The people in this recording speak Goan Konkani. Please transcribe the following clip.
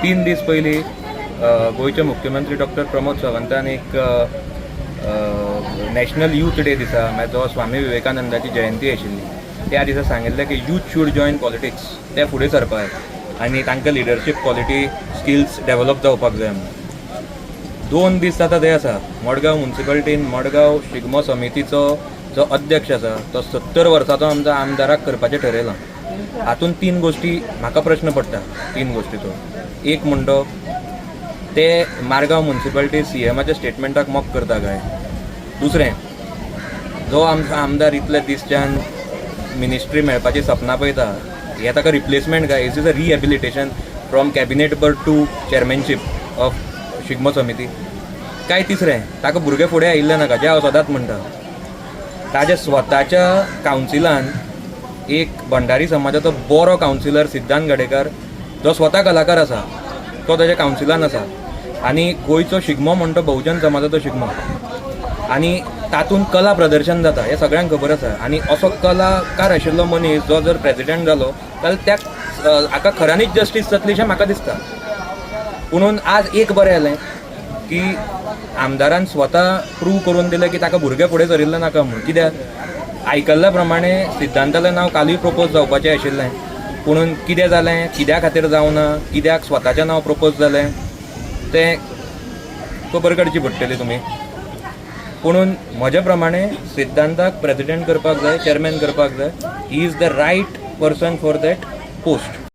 3 दीस पयलीं गोंयचे मुख्यमंत्री डॉक्टर प्रमोद सावंतान एक नॅशनल यूथ डे दिसा, म्हळ्यार जो स्वामी विवेकानंदाची जयंती आशिल्ली, त्या दिसा सांगिल्लें की youth should join politics, ते फुडें सरपाक जाय आनी तांकां लिडरशीप क्वॉलिटी, स्किल्स डेव्हलप जावपाक जाय म्हणून. 2 दीस जाता ते आसा, मडगांव मुन्सिपालिटीन मडगांव शिगमो समितीचो जो अध्यक्ष आसा तो 70 वर्साचो आमचो आमदाराक करपाचें ठरयलां. हातूंत तीन गोश्टी म्हाका प्रश्न पडटा, तीन गोश्टीचो. एक म्हणटो ते मारगांव मुन्सिपालिटी सीएमाच्या स्टेटमेंटाक मॉक करता काय? दुसरें, जो आमचो आमदार इतले दीसच्यान मिनिस्ट्री मेळपाची सपनां पळयता, हे ताका रिप्लेसमेंट काय? Is is a rehabilitation from cabinet berth to chairmanship of Shigmo समिती काय? तिसरें, ताका भुरगे फुडें आयिल्ले नाका, जें हांव सदांच म्हणटा, ताज्या स्वताच्या कावन्सिलान एक भंडारी समाजाचो बरो कावन्सिलर सिद्धांत गडेकर, जो स्वता कलाकार आसा, तो ताज्या कावन्सिलान आसा आनी गोंयचो शिगमो म्हणटा बहुजन समाजाचो शिगमो आनी तातूंत कला प्रदर्शन जाता हें सगळ्यांक खबर आसा. आनी असो कलाकार आशिल्लो मनीस जो जर प्रेजिडेंट जालो जाल्यार त्या हाका खऱ्यांनीच जस्टीस जातली अशें म्हाका दिसता. पुणून आज एक बरें जालें की आमदारान स्वता प्रूव करून दिलें की ताका भुरगे फुडें सरिल्लें नाका म्हूण. कित्याक आयकल्ल्या प्रमाणे सिद्धांतालें नांव कालूय प्रपोज जावपाचें आशिल्लें, पुणून कितें जालें, कित्या खातीर जावना, कित्याक स्वताचें नांव प्रपोज जालें तें खबर काडची पडटली तुमी. पुणून म्हज्या प्रमाणे सिद्धांताक प्रेजिडेंट करपाक जाय, चेअरमॅन करपाक जाय. He is the right person for that post.